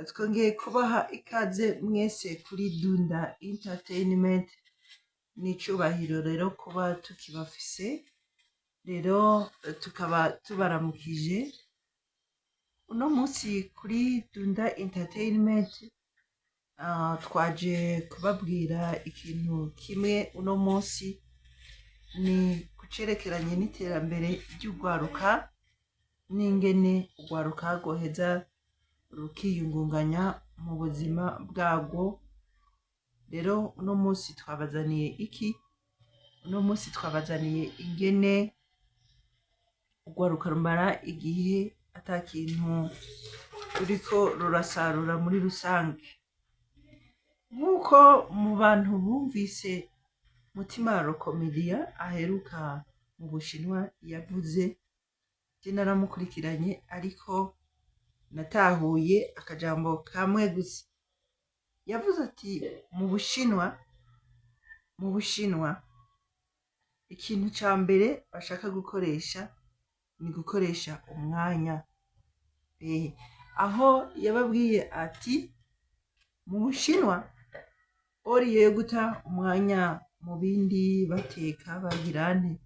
Twongeye kubaha ikaze mwese kuri Dunda Entertainment. Ni icubahiro rero kuba tukibafise, rero tukaba tubaramukije. Uno munsi kuri Dunda Entertainment twaje kubabwira ikintu kimwe. Uno munsi ni kucerekeranye n'iterambere ry'urwaruka n'ingene urwaruka rwoheza rukiyungunganya mu buzima bwarwo. Rero uno munsi twabazaniye iki? Uno munsi twabazaniye ingene urwaruka rumara igihe ata kintu ruriko rurasarura muri rusange. Nk'uko mu bantu bumvise Mutima Rokomedia aheruka mu Bushinwa yavuze, je naramukurikiranye, ariko natahuye akajambo kamwe gusa. Yavuze ati mu Bushinwa ikintu ca mbere bashaka gukoresha ni gukoresha umwanya. Aho yababwiye ati mu Bushinwa au lieu yo guta umwanya mu bindi, bateka, bagirante,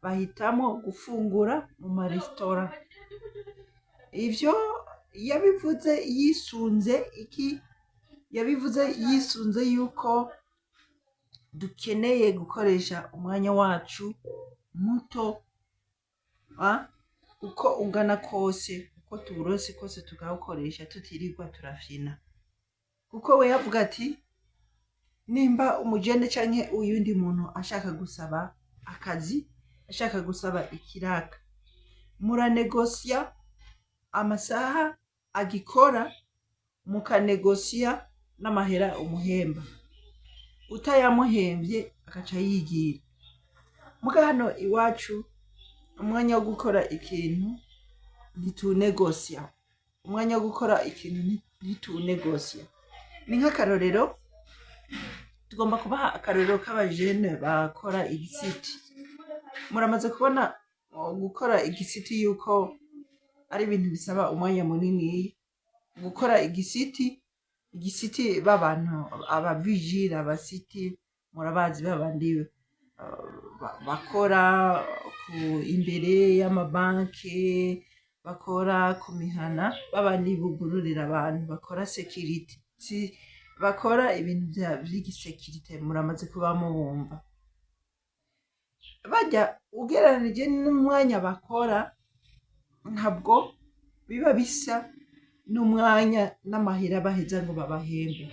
bahitamo gufungura mu maresitora. Ivyo yabivuze yisunze iki? Yabivuze yisunze yuko dukeneye gukoresha umwanya wacu muto, uko ungana kose, uko tuwuronse kose, tukawukoresha tutirirwa turafyina. Kuko we yavuga ati nimba umujene canke uyundi muntu ashaka gusaba akazi, ashaka gusaba ikiraka, muranegosya amasaha agikora, mukanegosiya n'amahera umuhemba. Utayamuhemvye agaca yigira. Muga hano iwacu umwanya wo gukora ikintu ntitunegosiya, umwanya wo gukora ikintu ntitunegosiya. Ni nk'akarorero, tugomba kubaha akarorero k'abajene bakora igisiti. Muramaze kubona gukora igisiti yuko ari ibintu bisaba umwanya munini. Gukora igisiti, igisiti b'abantu abavijira abasiti, murabazi babandi bakora ku imbere y'amabanki, bakora ku mihana, babandi bugururira abantu, bakora sécurité, si bakora ibintu vy'igisekirite, muramaze kuba mubumva. Barya ugereranije n'umwanya bakora, ntabwo biba bisa n'umwanya n'amahera baheza ngo babahembe.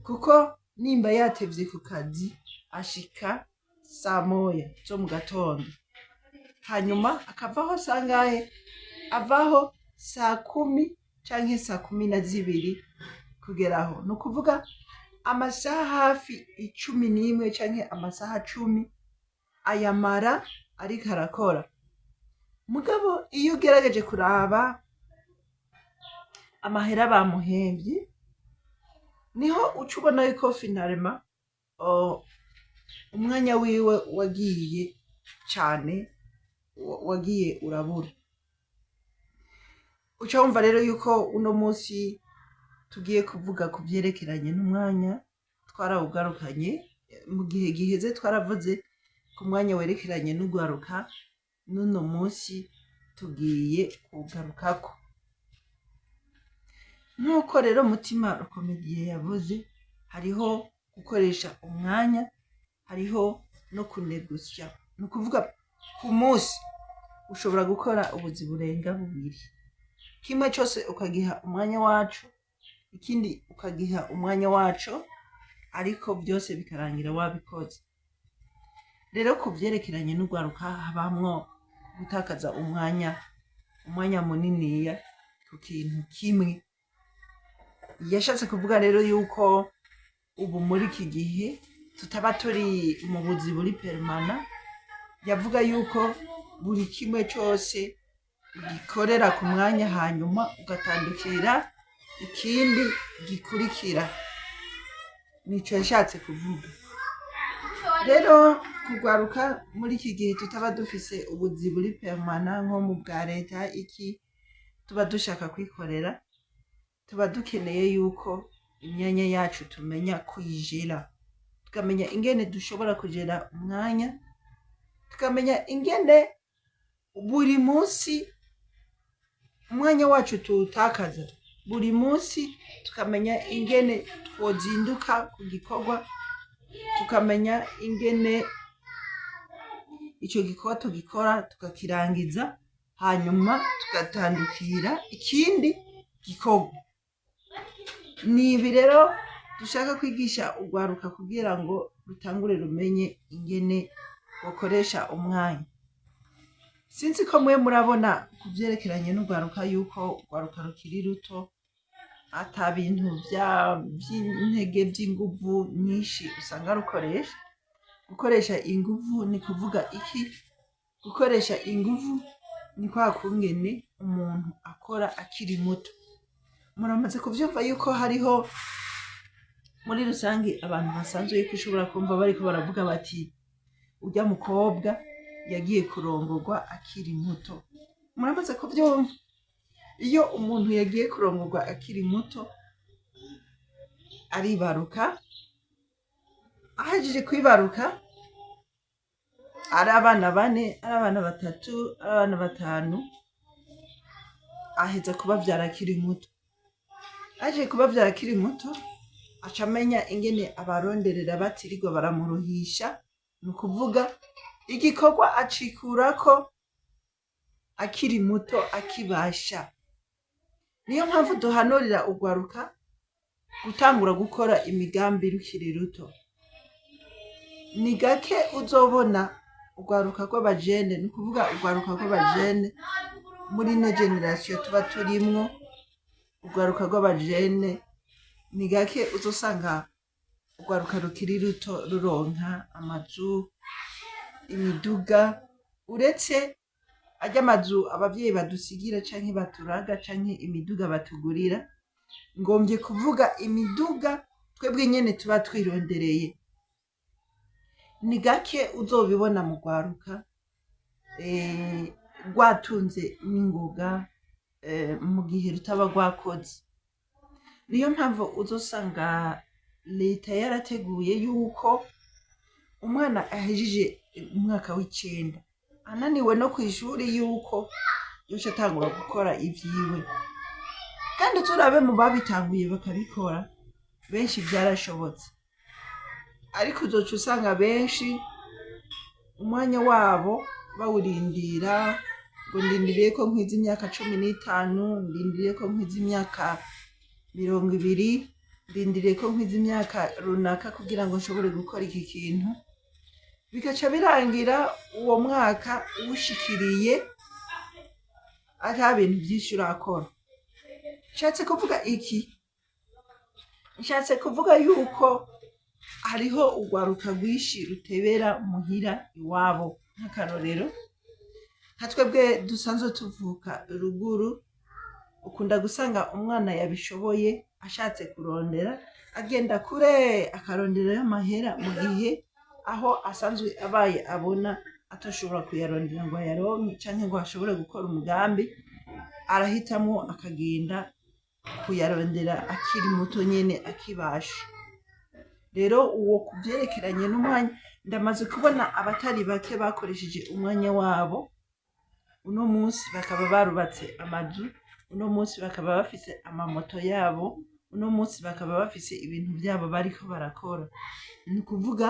Kuko nimba yatevye ku kazi, ashika 1:00 zo mu gatondo, hanyuma akavaho sangahe? Avaho 10:00 canke 12:00 kugeraho. Ni ukuvuga amasaha hafi 11 canke amasaha 10 ayamara ariko arakora. Mugabo iyo ugerageje kuraba amahera bamuhemvye, niho uca ubona yuko finalement umwanya wiwe wagiye cane, wagiye urabura. Uca wumva rero yuko uno munsi tugiye kuvuga ku vyerekeranye n'umwanya. Twarawugarukanye mu gihe giheze, twaravuze ku mwanya werekeranye n'ugwaruka, n'uno munsi tugiye kuwugarukako. Nk'uko rero Mutima Rokomediye yavuze, hariho gukoresha umwanya, hariho no kunegosya. Ni ukuvuga ku munsi ushobora gukora ubuzi burenga bubiri, kimwe cyose ukagiha umwanya waco, ikindi ukagiha umwanya waco, ariko byose bikarangira wabikoze. Rero ku vyerekeranye n'urwaruka, habamwo gutakaza umwanya, umwanya muniniya ku kintu kimwe. Yashatse kuvuga rero yuko ubu muri iki gihe tutaba turi mu buzi buri permanent. Yavuga yuko buri kimwe cyose ugikorera ku mwanya, hanyuma ugatandukira ikindi gikurikira. Nico yashatse kuvuga. Rero kugwaruka muri iki gihe tutaba dufise ubuzi buri permanent nko mu bwa leta, iki tuba dushaka kwikorera. Tuba dukeneye yuko imyanya yacu tumenya kuyijera, tukamenya ingene dushobora kujera umwanya, tukamenya ingene buri munsi umwanya wacu tuwutakaza buri munsi, tukamenya ingene twozinduka ku gikorwa, tukamenya ingene ico gikorwa tugikora tukakirangiza, hanyuma tugatandukira ikindi gikorwa. Ni ibi rero dushaka kwigisha urwaruka kugira ngo rutangure rumenye ingene bokoresha umwanya. Sinzi ko mwe murabona ku vyerekeranye n'urwaruka yuko urwaruka rukiri ruto ata bintu vy'intege, vy'inguvu nyinshi usanga rukoresha. Gukoresha inguvu ni kuvuga iki? Gukoresha inguvu ni kwa kungene umuntu akora akiri muto. Muramaze kuvyumva yuko hariho muri rusange abantu basanzwe yuko ushobora kumva bariko baravuga bati: "Urya mukobwa yagiye kurongorwa akiri muto." Muramaze kuvyumva? Iyo umuntu yagiye kurongorwa akiri muto, aribaruka. Ahejeje kwibaruka, ari abana bane, ari abana batatu, ari abana batanu, aheza kubavyara akiri muto. Ahejeje kubavyara akiri muto, aca amenya ingene abaronderera batirirwa baramuruhisha. Ni ukuvuga igikorwa acikurako akiri muto, akibasha. Niyo mpamvu duhanurira urwaruka gutangura gukora imigambi rukiri ruto. Ni gake uzobona urwaruka rw'abajene, ni ukuvuga urwaruka rw'abajene muri ino génération tuba turimwo, urwaruka rw'abajene, ni gake uzosanga urwaruka rukiri ruto ruronka amazu, imiduga, uretse arya amazu abavyeyi badusigira canke baturaga, canke imiduga batugurira. Ngomvye kuvuga imiduga twebwe nyene tuba twirondereye. Ni gake uzobibona mu rwaruka rwatunze n'ingoga mu gihe rutaba rwakoze. Niyo mpamvu uzosanga leta yarateguye yuko umwana ahejeje umwaka w'icenda, ananiwe no kw'ishuri, yuko yoca atangura gukora ivyiwe. Kandi turabe mu babitanguye bakabikora, benshi vyarashobotse. Ariko uzoca usanga benshi umwanya wabo bawurindira ngo: "Ndindiriye ko nkwiza imyaka 15, ndindiriye ko nkwiza imyaka 20, ndindiriye ko nkwiza imyaka runaka kugira ngo nshobore gukora iki kintu." Bigaca birangira uwo mwaka uwushikiriye ata bintu vyinshi urakora. Nshatse kuvuga iki? Nshatse kuvuga yuko hariho urwaruka rwinshi rutebera muhira iwabo. Nk'akarorero, nka twebwe dusanzwe tuvuka ruguru, ukunda gusanga umwana yabishoboye ashatse kurondera agenda kure akaronderayo amahera, mu gihe aho asanzwe abaye abona atashobora kuyarondera ngo ayaronke canke ngo ashobore gukora umugambi, arahitamwo akagenda kuyarondera akiri muto nyene, akibasha. Rero uwo kuvyerekeranye n'umwanya, ndamaze kubona abatari bake bakoresheje umwanya wabo, uno munsi bakaba barubatse amazu, uno munsi bakaba bafise amamoto yabo, uno munsi bakaba bafise ibintu vyabo bariko barakora. Ni ukuvuga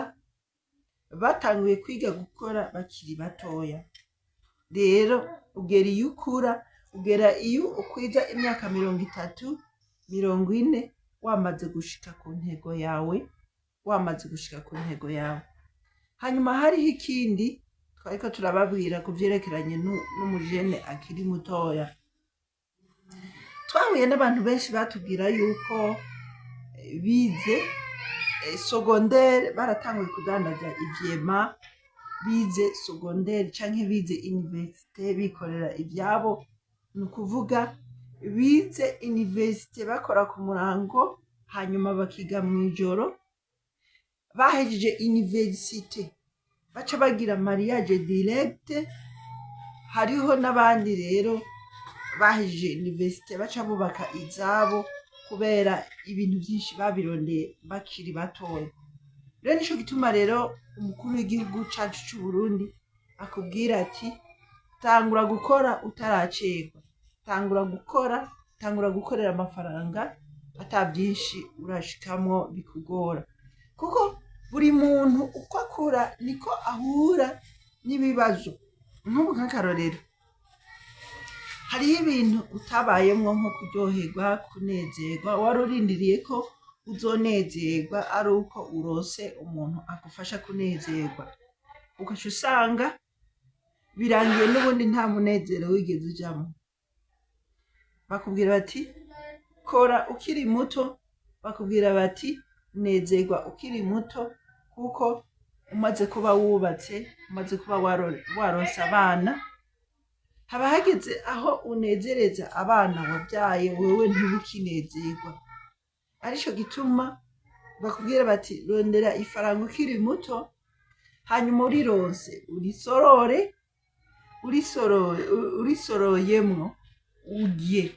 batanguye kwiga gukora bakiri batoya. Rero ugera iyo ukura, ugera iyo ukwiza imyaka 30, 40, wamaze gushika ku ntego yawe, wamaze gushika ku ntego yawe. Hanyuma hariho ikindi twariko turababwira ku vyerekeranye n'umujene akiri mutoya. Twahuye n'abantu benshi batubwira yuko bize secondaire baratanguye kudandaza ivyema, bize secondaire canke bize université bikorera ivyabo. Ni ukuvuga bize université bakora ku murango, hanyuma bakiga mw'ijoro. Bahejeje université baca bagira mariage direct. Hariho n'abandi rero bahejeje université baca bubaka izabo. Kubera ibintu byinshi babirondeye bakiri batoya. Rero nico gituma rero umukuru w'igihugu cacu c'u Burundi akubwira ati: "Tangura gukora utaracerwa, tangura gukora, tangura gukorera amafaranga ata byinshi urashikamwo bikugora." Kuko buri muntu uko akura niko ahura n'ibibazo. Nk'ubu nk'akarorero, hariho ibintu utabayemwo nko kuryoherwa, kunezerwa, wari urindiriye ko uzonezerwa ari uko uronse umuntu agufasha kunezerwa, ugaca usanga birangiye n'ubundi nta munezero wigeze ujamwo. Bakubwira bati: "Kora ukiri muto." Bakubwira bati: "Nezerwa ukiri muto," kuko umaze kuba wubatse, umaze kuba waronse abana, haba hageze aho unezereza abana wabyaye, wewe ntibukinezerwa. Arico gituma bakubwira bati: "Rondera ifaranga ukiri muto, hanyuma urironse urisorore, urisoroyemwo urye."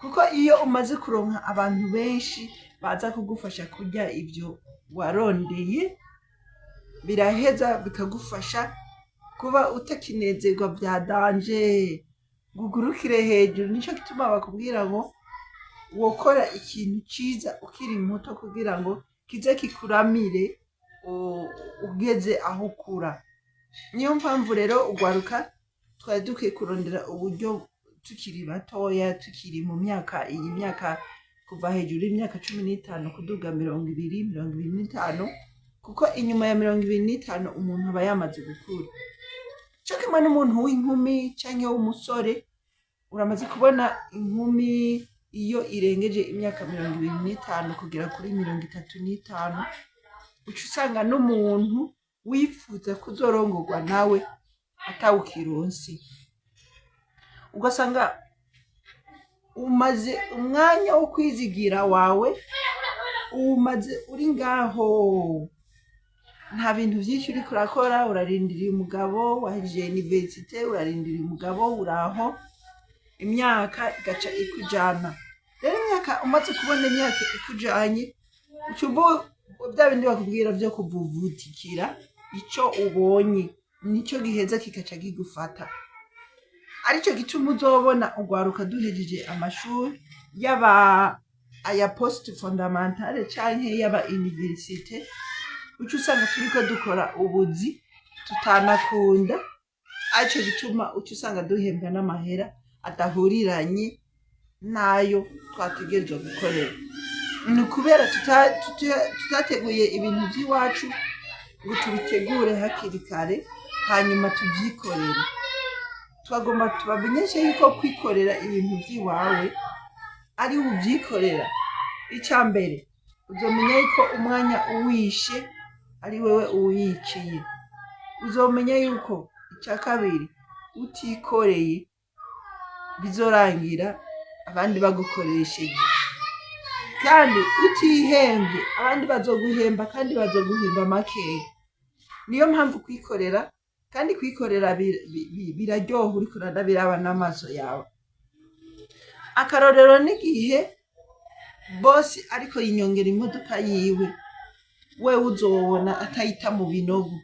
Kuko iyo umaze kuronka abantu benshi baza kugufasha kurya ibyo warondeye, biraheza bikagufasha kuba utakinezerwa bya danger ngo ugurukire hejuru. Nico gituma bakubwira ngo wokora ikintu ciza ukiri muto kugira ngo kize kikuramire ugeze aho ukura. Niyo mpamvu rero ugwaruka twari dukwiye kurondera uburyo tukiri batoya, tukiri mu myaka, iyi myaka kuva hejuru y'imyaka 15 kuduga 20, 25, kuko inyuma ya 25 umuntu aba yamaze gukura, co kimwe n'umuntu w'inkumi canke w'umusore. Uramaze kubona inkumi iyo irengeje imyaka 25 kugera kuri 35, uca usanga n'umuntu wifuza kuzorongorwa nawe atawukironse, ugasanga umaze umwanya wo kwizigira wawe umaze uri ngaho, nta bintu byinshi uriko urakora, urarindiriye umugabo. Wahejeje université, urarindiriye umugabo, uraho, imyaka igaca ikujana. Rero imyaka umaze kubona imyaka ikujanye, uca ubu bya bindi bakubwira vyo kuvuvutikira ico ubonye nico giheza kikaca kigufata. Arico gituma uzobona ugwaruka duhejeje amashuri, yaba aya post fondamentale canke yaba université, uca usanga turiko dukora ubuzi tutanakunda. Arico gituma uca usanga duhembwa n'amahera adahuriranye n'ayo twategerezwa gukorera. Ni ukubera tutateguye ibintu vy'iwacu ngo tubitegure hakiri kare, hanyuma tuvyikorere. Twagomba tubamenyeshe yuko kwikorera ibintu vy'iwawe ari uvyikorera, ica mbere uzomenya yuko umwanya uwishe ari wewe uwiyiciye. Uzomenya yuko icya kabiri, utikoreye bizorangira abandi bagukoresheje, kandi utihembye abandi bazoguhemba, kandi bazoguhemba makeya. Niyo mpamvu kwikorera, kandi kwikorera biraryoha uriko uranabiraba n'amaso yawe. Akarorero n'igihe bosi ariko yinyongera imodoka yiwe, wewe uzobona atayita mu binogo,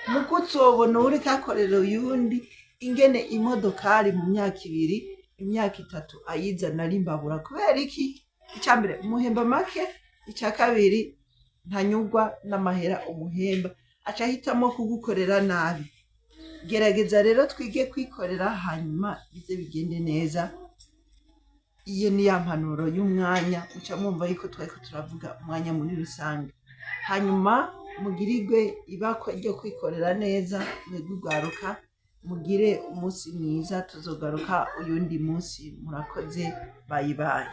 muko uzobona uriko akorera uyundi ingene imodokari mu myaka 2, imyaka 3 ayizana ari imbabura. Kubera iki? Icya mbere, umuhemba make. Icya kabiri, ntanyurwa n'amahera umuhemba, aca ahitamo kugukorera nabi. Gerageza rero twige kwikorera, hanyuma bize bigende neza. Iyo ni ya mpanuro y'umwanya, uca mwumva yuko twariko turavuga umwanya muri rusange. Hanyuma mugirirwe ibakwe ryo kwikorera neza. Mwebwe ugwaruka, mugire umunsi mwiza, tuzogaruka uyundi munsi. Murakoze, bye bye.